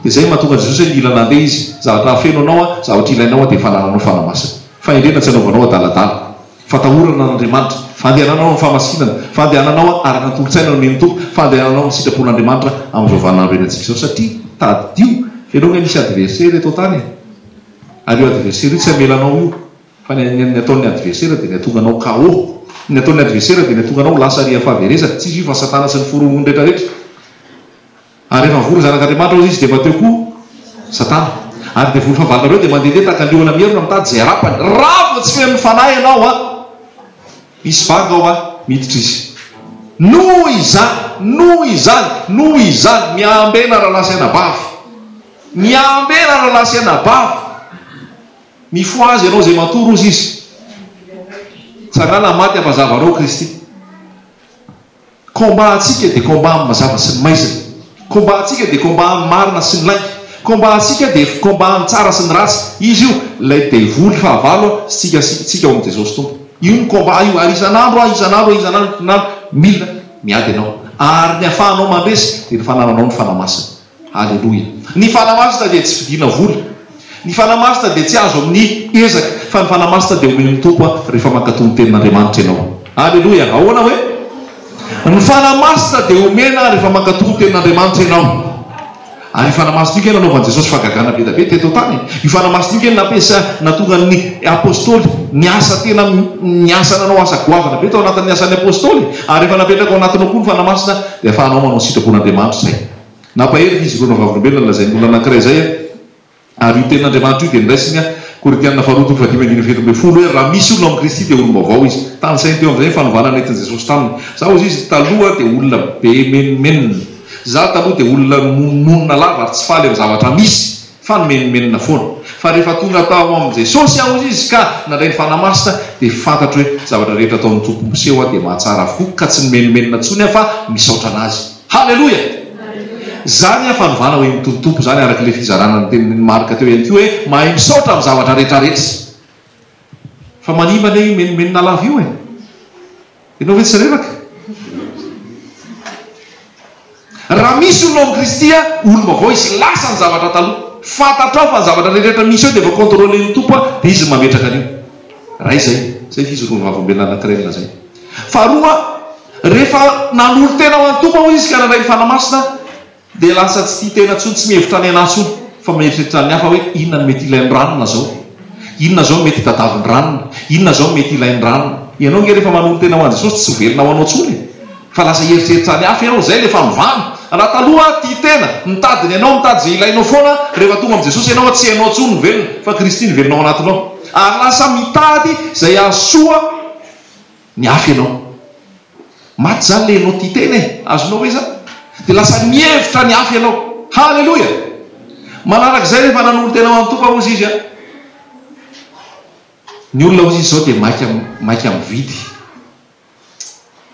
Dia izay no mahatonga an'i Jesosy hoe mila nandeha Izy. Zavatra hahafeno anao, zavatra ilainao dia fanananao fanahy masina. Fahendrena tsy anaovanao adaladala. Fatahorana an'Andriamanitra, fandehananao amin'ny fahamasinana, fandehananao araka ny tolo-tsaina nomen'ny Tompo, fandehananao amin'ny sitrapon'Andriamanitra amin'izao vaninandro iainantsika izao. Satria tadidio fa ianao ange misy adversaire eto an-tany e. Ary io adversaire io tsy hamela anao io fa ny ny ataon'ny adversaire dia ny hatonga anao KO. Ny ataon'ny adversaire dia ny hatonga anao ho lasa ary fahaverezana. Tsy izy io fa satana sy ny forongony rehetra rehetra. Ary rehefa mivory ny zanak'Andriamanitra hozy izy dia efa teo koa satana. Ary devoly fahavalonareo dia mandehandeha tahaka ny liona mierona mitady izay harapany. Raha vao tsy feno ny fanahy ianao an! Misy banga ao an! Miditra izy. Noho izany, noho izany, noho izany, miambena rahalahy sy anabavy. Miambena rahalahy sy anabavy. Mifohaza ianao izay matory hozy izy. Tsangana maty hampazava anao Kristy. Combat antsika dia combat amin'ny mazava sy ny maizina. Combat antsika dia combat amin'ny marina sy ny lainga. Combat antsika dia combat amin'ny tsara sy ny ratsy. Izy io ilay devoly fahavalo sy tsika sy tsika ao amin'i Jesosy Tompo. Io ny combat io ary isan'andro a isan'andro a isan'andro isan'andro mila miady ianao. Ary ny afahanao mandresy dia ny fanananao ny Fanahy Masina. Aleloia. Ny Fanahy Masina dia tsy vidiana vola. Ny Fanahy Masina dia tsy azo amin'ny ezaka, fa ny Fanahy Masina dia omen'ny Tompo rehefa mankatò ny Tenin'Andriamanitra ianao. Aleloia. Ahoana hoe? Ny Fanahy Masina dia omena rehefa mankatò ny Tenin'Andriamanitra ianao. Ary io Fanahy Masina io kay nanaovan'i Jesosy fahagagana be dia be teto an-tany. Io Fanahy Masina io kay nampiasa, nahatonga ny Apostoly niasa tena niasa nanao asa goavana be tao anatin'ny asan'ny Apostoly. Ary rehefa napetraka ao anatinao koa ny Fanahy Masina dia ahafahanao manao ny sitrapon'Andriamanitra izay. Nampahery ny fijoroana vavolombelona nolazain'ny olona anankiray izay, ary io tenin'Andriamanitra io dia noraisiny, Korintiana faharoa toko fahadimy andininy 17, hoe raha misy olona ao amin'i Kristy dia olom-baovao izy. Tanisainy teo amin'izay ny fanovana nentin'i Jesosy taminy. Za hozy izy, taloha dia olona be menomenona. Za taloha dia olona mimonomonona lava ary tsy faly amin'ny zavatra misy. Fa nimenomenona foana. Fa rehefa tonga tao amin'i Jesosy aho hozy izy ka nandray ny Fanahy Masina dia fantatro hoe zavatra rehetra ataon'ny Tompo miseho aho dia mahatsara avokoa ka tsy nimenomenona intsony aho fa misaotra an'Azy. Haleloia! Izany an fanovana hoe mitory Tompo izany araka ilay fizarana ny tenin'i Marc teo ihany koa hoe mahay misaotra amin'ny zavatra rehetra rehetra. Fa manimba anie io menomenona lava io e! Ianao ve tsy reraka? Raha misy olona ao amin'i Kristy, olom-baovao izy, lasa ny zavatra taloha. Fantatrao fa ny zavatra rehetra misy eo dia efa contrôler-n'ny Tompo dia Izy no mametraka an'io. Iray izay, izay fijoroan'ny vavolombelona anankiray nolazainy. Faharoa, rehefa nanolo-tena ho an'ny Tompo hoy izy ka nandray ny Fanahy Masina, Dia lasa tsy tia tena intsony, tsy mihevitra ny anà intsony, fa mieritreritra ny hafa hoe inona no mety ilain'i ranona izao? Inona izao no mety tadavin'i ranona? Inona izao no mety ilain'i ranona? Ianao ange rehefa manolo-tena ho an'i Jesosy tsy ho velona ho anao intsony e! Fa lasa hieritreritra ny hafa ianao, izay ilay fanovana. Raha taloha tia tena, mitady ny anao, mitady izay ilainao foana, rehefa tonga amin'i Jesosy ianao, tsy ianao intsony no velona, fa Kristy no velona ao anatinao. Ary lasa mitady izay hahasoa ny hafa ianao. Maty izany ilay ianao tia tena e! Azonao ve izany? Dia lasa mihevitra ny hafa ianao. Haleloia! Manarak'izay rehefa nanolo-tena ho an'ny Tompo aho hozy izy an! Ny olona hozy izy izao dia maika maika mividy.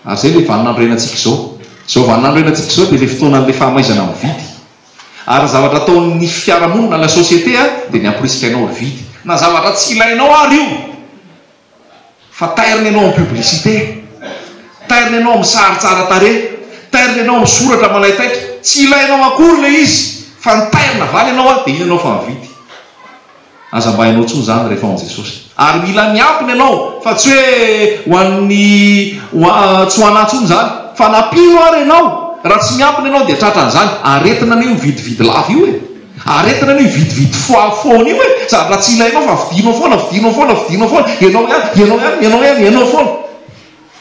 Ary izay ilay vaninandro iainantsika izao. Izao vaninandro iainantsika izao dia ilay fotoanan'ilay fahamaizana mividy. Ary ny zavatra ataon'ny fiarahamonina, la société, dia ny hamporisika anao hividy. Na zavatra tsy ilainao ary io. Fa tairina ianao amin'ny publicité. Tairina ianao amin'ny sary tsara tarehy. Tairina ianao amin'ny soratra manaitaitra. Tsy ilainao akory ilay izy fa ny tairina valy ianao dia iny ianao fa mividy. Aza mba hainao intsony izany rehefa ao amin'i Jesosy. Ary mila miampina ianao fa tsy hoe ho an'ny ho tsy ho anà intsony izany. Fa na mpino ary ianao, raha tsy miampina ianao dia tratran'izany. Aretina anie io mividividy lava io e. Aretina anie io mividividy foa foana io e. Zavatra tsy ilainao fa vidinao foana, vidinao foana, vidinao foana. Ianao ihany, ianao ihany, ianao ihany, ianao foana.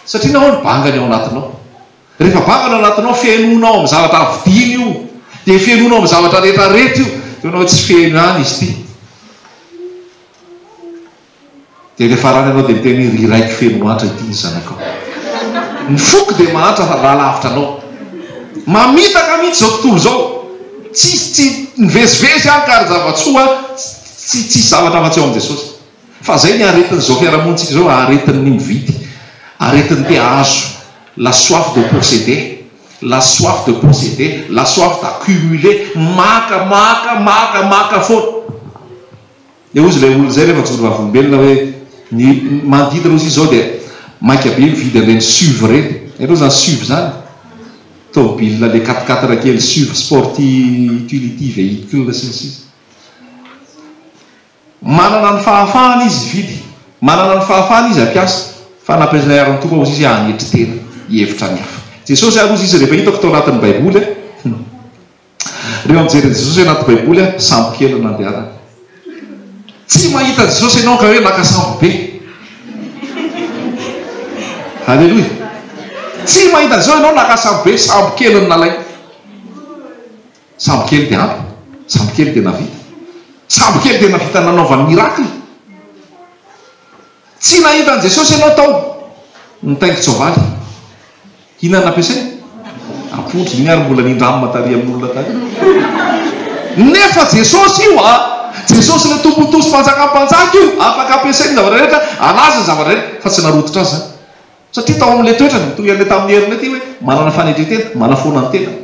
Satria nahoana? Banga ny ao anatinao. Rehefa banga ny ao anatinao, fenoinao amin'ny zavatra vidiana io, dia fenoinao amin'ny zavatra rehetra rehetra io, dia ianao hoe tsy feno ihany izy ity. Dia ilay farany ianao dia miteny hoe ry raiko feno mahantra ity ny zanakao. Ny foko dia mahantra fa raha lavitra anao. Mamitaka mihitsy izao tontolo izao. Tsisy tsy mivezivezy any ka ary zava-tsoa tsy tsisy zavatra afa-tsy ao amin'i Jesosy. Fa zay ny aretin'izao fiarahamonintsika izao, aretin'ny mividy, aretin'ny te hahazo, la soif de posséder, la soif de posséder, la soif d'accumuler, maka, maka, maka, maka foana. Dia hozy ilay olona izay rehefa joro vavolombelona hoe ny manodidina hozy izy izao dia maika be mividy an'ireny suv ireny. Hainao izany suv izany? Tômôbila le quatre quatre kely suv sporty utility vehicle sy ny sisa. Manana ny fahafahana izy hividy, manana ny fahafahana izy hampiasa, fa nampianarin'ny Tompo hozy izy hanetry tena, hihevitra ny hafa. Jesosy ary hozy izy rehefa hitako tao anatin'ny baiboly a, rehefa mijery an'i Jesosy anaty baiboly a, sambo kely no nandehanany. Tsy mahita an'i Jesosy ianao ka hoe naka sambo be. Aleloia. Tsy mahita an'i Jesosy ianao naka sambo be, sambo kely no nalainy. Sambo kely dia ampy, sambo kely dia navita. Sambo kely dia navita nanaovany miracle. Tsy nahita an'i Jesosy ianao tao nitaingin-tsoavaly. Inona no nampiasainy? Ampondra. Iny ary mbola nindramina tary amin'olona tary. Nefa Jesosy io a! Jesosy ilay Tompon'ny Tompo sy Mpanjakan'ny Mpanjaka io. Afaka ampiasainy ny zavatra rehetra, an'azy ny zavatra rehetra, fa tsy narototra azy izany. Satria tao amin'ilay toetrany, mitohy an'ilay tamin'ny herinay ity hoe manana fanetren-tena, manafoana ny tenany.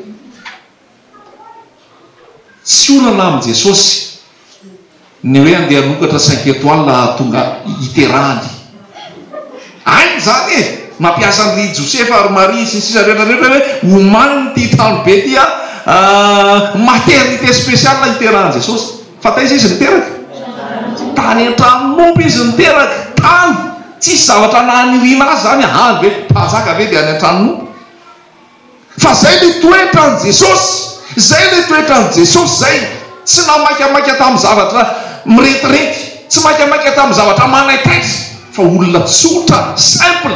Tsy olana amin'i Jesosy ny hoe andeha hanokatra cinq étoiles hahatonga hiterahany. Hainy izany e! Nampiasa an-dry Josefa ary Maria sy ny sisa rehetra rehetra hoe omaniny ity trano be ity maternité spéciale hiterahan'i Jesosy. Fa taiza izy niteraka? Tany an-tranon'omby izy niteraka. Tany! Tsisy zavatra naniriana azy izany any ve? Mpanjaka ve dia any an-tranon'omby? Fa zay le toetran'i Jesosy, zay le toetran'i Jesosy zay, tsy namaikamaika tamin'ny zavatra mirentirenty, tsy maikamaika tamin'ny zavatra manaitaitra, fa olona tsotra, simple,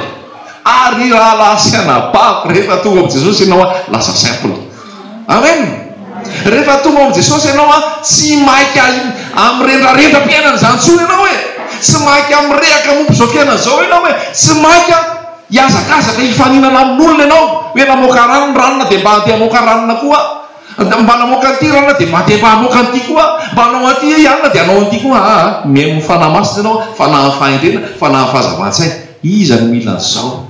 ary rahalahy sy anabavy rehefa tonga amin'i Jesosy ianao a, lasa simple. Amen! Rehefa tonga ao amin'i Jesosy ianao a, tsy maika amin'ny rendrarendram-piainana izany intsony ianao e, tsy maika mirehaka momba izao fiainana izao ianao e, tsy maika Hihazakazaka hifaninana amin'olona ianao hoe namoaka rano ny ranona dia mba handeha hamoaka ranona koa aho, mba namoaka an'ity ranona dia mba handeha mba hamoaka an'ity koa aho, mba hanao an'ity i anona dia hanao an'ity koa aa. Mihaino ny Fanahy Masina ianao, Fanahin'ny fahendrena, Fanahin'ny fahazavan-tsaina. Iza no mila an'izao?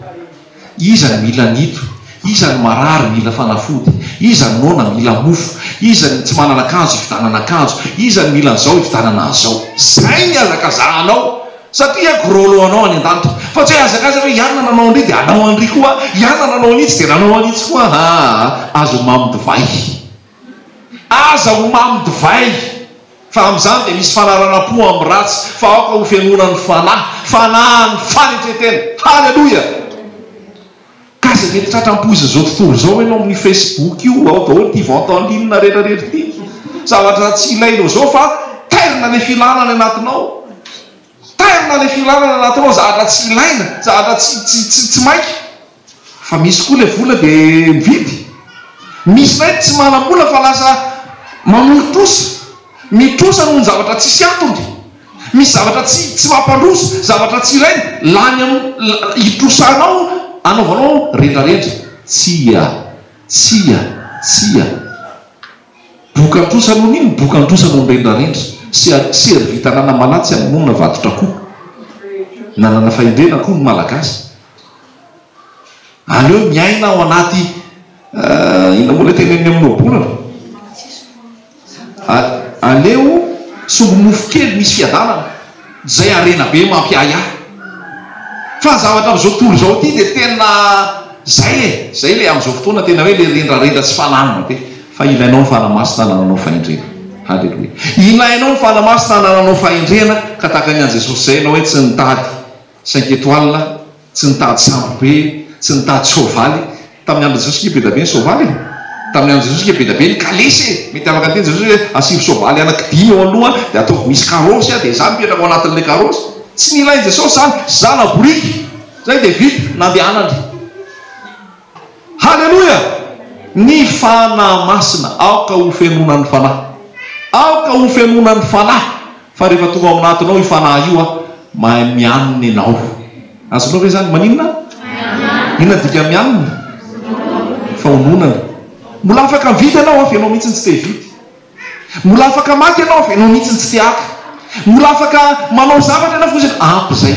Iza no mila an'ito? Iza no marary mila fanafody? Iza no noana mila mofo? Iza no tsy manana akanjo hividanana akanjo? Iza no mila an'izao hividanana an'izao? Izay ny hazakazahanao. Satria gros lot anao any an-danitra. Fa tsy hoe hazakazaka hoe i anona nanao an-dry dia hanao an-dry koa, i anona nanao an'itsy dia nanao an'itsy koa aa. Aza ho mamo divay. Aza ho mamo divay. Fa amin'izany dia misy fanaranam-po amin'ny ratsy, fa aoka ho fenoina ny Fanahy, Fanahin'ny fanetren-tena. Haleloia! Ka aza mety tratra ampoizin'izao tontolo izao ianao amin'io Facebook io, ao daholo ity vente en ligne rehetra rehetra ity. Zavatra tsy ilainao izao fa tairina ilay filana any anatinao. Tairina ilay filana any anatinao, zavatra tsy ilaina, zavatra tsy tsy tsy tsy maika. Fa misy koa ilay vola dia mividy. Misy indray tsy manam-bola fa lasa manoro-trosa. Mitrosa noho ny zavatra tsisy antony. Misy zavatra tsy tsy mampandroso, zavatra tsy ilaina, lany am hitrosanao anaovanao rendrarendra. Tsia, tsia, tsia. Bokan-trosa noho ny inona? Bokan-trosa noho ny rendrarendra. Sery vita an'Anamalaho tsy hamonoana vatotr'akoho. Nanana fahendrena koa ny Malagasy. Aleo miaina ao anaty inona moa ilay teneniny amin'ny ohabolana? Aleo sombi-mofo kely misy fiadanana, izay harena be mampiahiahy. Fa ny zavatra amin'izao tontolo izao ity dia tena izay e! Izay ilay amin'izao fotoana tena hoe ilay rendrarendra sy fananana be. Fa ilainao ny Fanahy Masina hanananao fahendrena. Haleloia. Ilainao ny Fanahy Masina hanananao fahendrena ka tahaka ny an'i Jesosy izay ianao hoe tsy nitady cinq étoiles, tsy nitady sambo be, tsy nitady soavaly. Tamin'ny andron'i Jesosy ange be dia be ny soavaly e! Tamin'ny andron'i Jesosy ange be dia be ny kalesy e! Mety afaka niteny Jesosy hoe asivo soavaly anankidimy eo aloha dia ataovy misy carrosse dia izaho mipetraka ao anatin'ilay carrosse. Tsy nilain'i Jesosy izany, zana-boriky! Izay dia vita, nandehanany. Haleloia! Ny Fanahy Masina, aoka ho fenoina ny Fanahy. Aoka ho fenoina ny Fanahy, fa rehefa tonga ao anatinao io Fanahy io a, mahay mianina ianao. Azonao ve izany? Maninona? Inona ny dikan'ny mianina? Fahononana. Mbola afaka mividy ianao a, fa ianao mihitsy no tsy te hividy. Mbola afaka maka ianao fa ianao mihitsy no tsy te haka. Mbola afaka manao zavatra ianao fa ampy izay.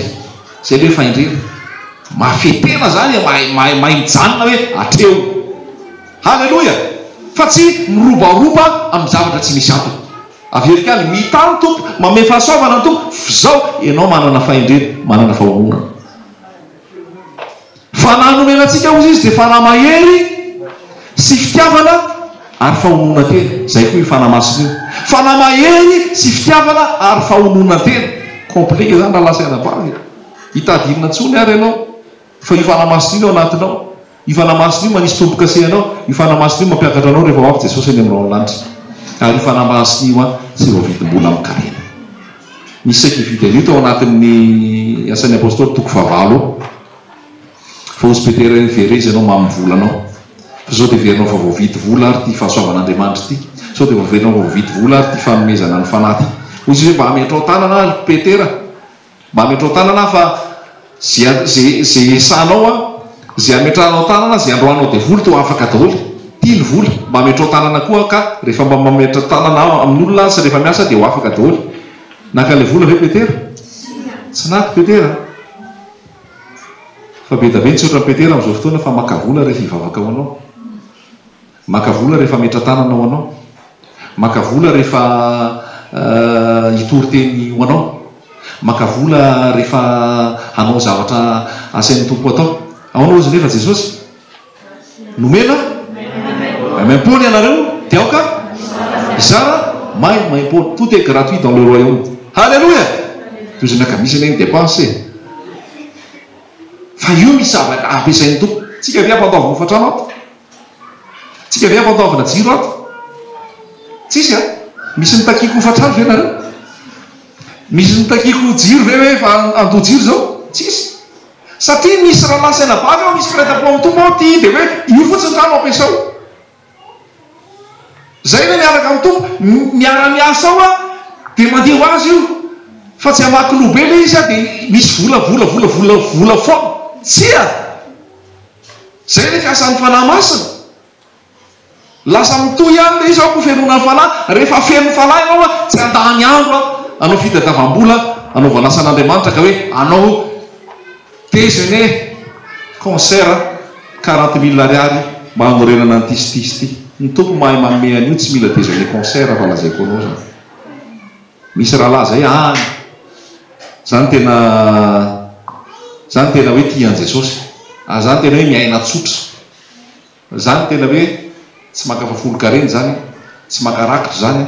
Izay ilay hoe fahendrena. Mahafehy tena izany e, mahay mahay mahay mijanona hoe hatreo. Haleloia! Fa tsy mirobaroba amin'ny zavatra tsy misy antony. Averiko ihany, mitaha ny Tompo, manome fahasoavana ny Tompo, f'izao ianao manana fahendrena, manana fahononana. Fanahy nomena antsika hozy izy dia fanahy mahery sy fitiavana ary fahononan-tena. Izay koa io fanahy masina io. Fanahy mahery sy fitiavana ary fahononan-tena. Complet izany rahalahy sy anabavy e. Hitady inona intsony ary ianao fa io fanahy masina io ao anatinao. Io fanahy masina io manisy tombo-kase anao. Io fanahy masina io mampiakatra anao rehefa ho avy Jesosy any amin'ny rahon'ny lanitra. Ary io fanahy masina io an tsy voavidim-bola amin-karena. Nisy saika hividy an'io tao anatin'ny Asan'ny Apostoly toko fahavalo ao. Fa hozy Petera hoe, Verezo ianao mamin'ny volanao. Fa sao dia heverinao fa voavidy vola ary ity fahasoavan'Andriamanitra ity? Sao dia heverinao fa voavidy vola ary ity fanomezana ny Fanahy ity? Hoy Jesosy hoe, Mba ametrao tanana aho, ry Petera. Mba ametrao tanana aho fa ze ze ze esanao aho, ze ametrahanao tanana, ze androahanao devoly toa afaka daholo. Tia ny vola. Mba ametrao tanana koa aho ka rehefa mba mametra tanana aho amin'olona aho sy rehefa miasa dia ho afaka daholo. Naka ilay vola ve Petera? Tsy naka Petera an! Fa be dia be ny tsy ohatran'i Petera amin'izao fotoana fa maka vola rehefa hivavaka ho anao. Maka vola rehefa hametra tanana ho anao. Maka vola rehefa hitory teny ho anao. Maka vola rehefa hanao zavatra asain'ny Tompo atao. Ahoana hozy nefa Jesosy? Nomena maimaimpoana ianareo dia aoka hizara maimaimpoana. Tout est gratuit dans le royaume. Haleloia! Tohizana ka misy anie ny dépense e. Fa io misy zavatra ampiasain'ny Tompo. Tsika ve ampandoavina hofantrano ato? Tsika ve ampandoavina jiro ato? Tsisy a! Misy mitakiako hofantrano ve nareo? Misy mitakiako jiro ve hoe efa andoa jiro zao? Tsisy. Satria misy rahalahy sy anabavy ao, misy mpiray tampo amin'ny Tompo ao tia dia hoe io fotsiny trano ampiasao. Zay ilay miaraka amin'ny Tompo, miara miasa ao an, dia mandeha ho azy io. Fa tsy hamaky loha be ilay izy an, dia misy vola vola vola vola vola foana. Tsia! Zay ilay fiasan'ny Fanahy Masina. Lasa mitohy ihany ilay izy ao koa fenoina ny fanahy, rehefa feno fanahy ianao an, tsy handany andro an, hanao fitadiavam-bola hanaovana asan'Andriamanitra ka hoe hanao déjeuner, concert 40 mille ariary mba hanorenana an'ity sy ity sy ity. Ny Tompo mahay manome an'io tsy mila déjeuner concert fa lazaiko anao izany. Misy rahalahy izay any, izany tena izany tena hoe tia an'i Jesosy, ary izany tena hoe miaina tsotra. Zany tena hoe tsy maka fahafolonkarena zany, tsy maka rakitra zany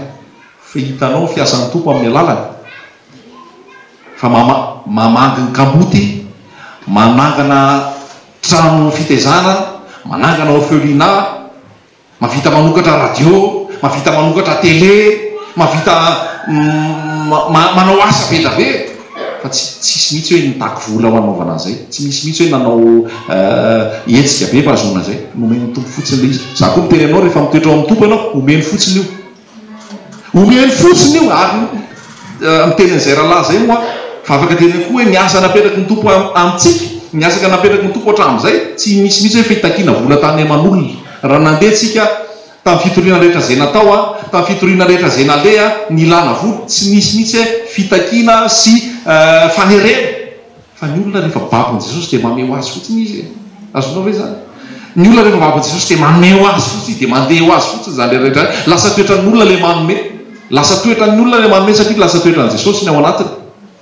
fa hitanao ny fiasan'ny Tompo amin'ny alalany fa mama mamangy ny kamboty, manangana trano fitaizana, manangana orphelinat, mahavita manokatra radio, mahavita manokatra télé, mahavita manao asa be da be. Fa tsy tsisy mihitsy hoe nitaky vola ho hanaovana an'izay. Tsy misy mihitsy hoe nanao hetsika be fahazoana an'izay. Nomen'ny Tompo fotsiny ilay izy. Za koa miteny aminao rehefa mitoetra ao amin'ny Tompo ianao, omeny fotsiny io. Omeny fotsiny io ary miteny an'izay rahalahy izay moa aho fa afaka teneno koa hoe ny asa napetraky ny Tompo amintsika, ny asaka napetraky ny Tompo hatramin'izay, tsy misy mihitsy hoe fitakiana vola tany aman'olona. Raha nandeha tsika tamin'ny fitoriana rehetra izay natao, tamin'ny fitoriana rehetra izay naleha, nilana vola, tsy nisy mihitsy hoe fitakiana sy fanerena. Fa ny olona rehefa babon'i Jesosy dia mamehy ho azy fotsiny izy e! Azonao ve izany? Ny olona rehefa babon'i Jesosy dia mamehy ho azy fotsiny, dia mandeha ho azy fotsiny izany rehetra izany. Lasa toetran'ny olona ilay manome. Lasa toetran'ny olona ilay manome satria lasa toetran'i Jesosy ny ao anatiny.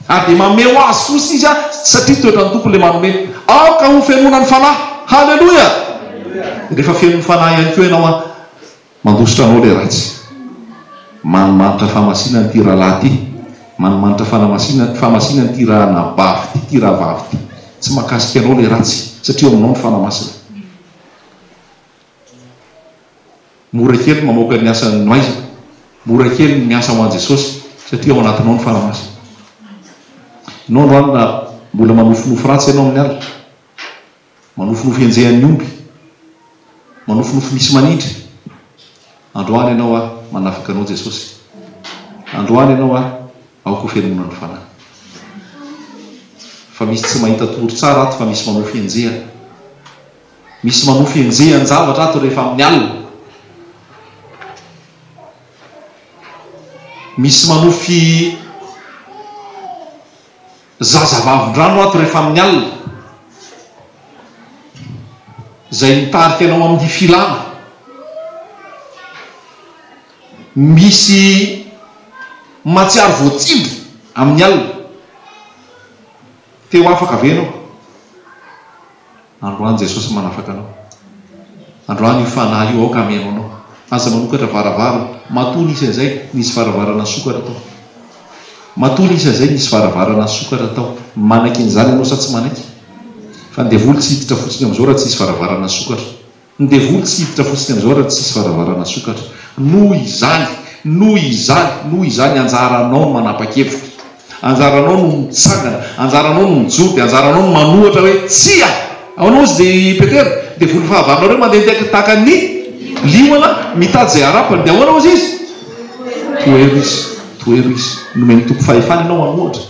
Ary dia mamehy ho azy fotsiny izy satria toetran'ny Tompo ilay manome. Aoka ho fenoina ny Fanahy! Haleloia! Rehefa fenon'ny Fanahy ihany koa ianao an, Mandositra anao ilay ratsy. Manimanitra fahamasinana ity rahalahy ity, manimanitra fanamasinana, fahamasinana ity ranabavy ity, ity rahavavy ity. Tsy mahakasika anao ilay ratsy, satria ao aminao ny Fanahy Masina. Mora kely ny mamoaka ny asan'ny maizina, mora kely ny miasa ho an'i Jesosy, satria ao anatinao ny Fanahy Masina. Ianao androany raha mbola manofinofy ratsy ianao amin'ny alina, Manofinofy enjehan'ny omby. Manofinofy misy manindry. Androany ianao aho manafaka anao Jesosy. Androany ianao aho aoka ho fenoina ny Fanahy. Fa misy tsy mahita tory tsara ato fa misy manofy enjehana. Misy manofy enjehan-javatra ato rehefa amin'ny alina. Misy manofy Zaza vavin-drano ato rehefa amin'ny alina, izay mitarika anao amin'ny filana. Misy mahatsiaro voatsindry amin'ny alina. Te ho afaka ve ianao? Androany Jesosy manafaka anao. Androany io Fanahy io aoka hameno anao. Aza manokatra varavarana. Matoa nisy an'izay, nisy varavarana nisokatra tao. Matoa nisy an'izay, nisy varavarana nisokatra tao. Manaiky an'izany ianao sa tsy manaiky? Fa ny devoly tsy hiditra fotsiny amin'izao raha tsisy varavarana nisokatra. Ny devoly tsy hiditra fotsiny amin'izao raha tsisy varavarana nisokatra. Noho izany, noho izany, noho izany, anjaranao ny manapa-kevitra. Anjaranao no mitsangana, anjaranao no mijoro, dia anjaranao no manohatra hoe, Tsia! Ahoana hozy dia i Petera? Devoly fahavalonareo mandehandeha tahaka ny liona mitady izay harapany. Dia ahoana hozy izy? Tohero izy, tohero izy. Nomen'ny Tompo fahefana ianao hanohatra.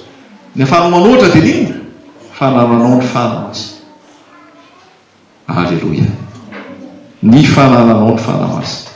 Ny ahafahanao manohatra dia n'inona? Fanananao ny Fanahy Masina. Aleloia! Ny fanananao ny Fanahy Masina.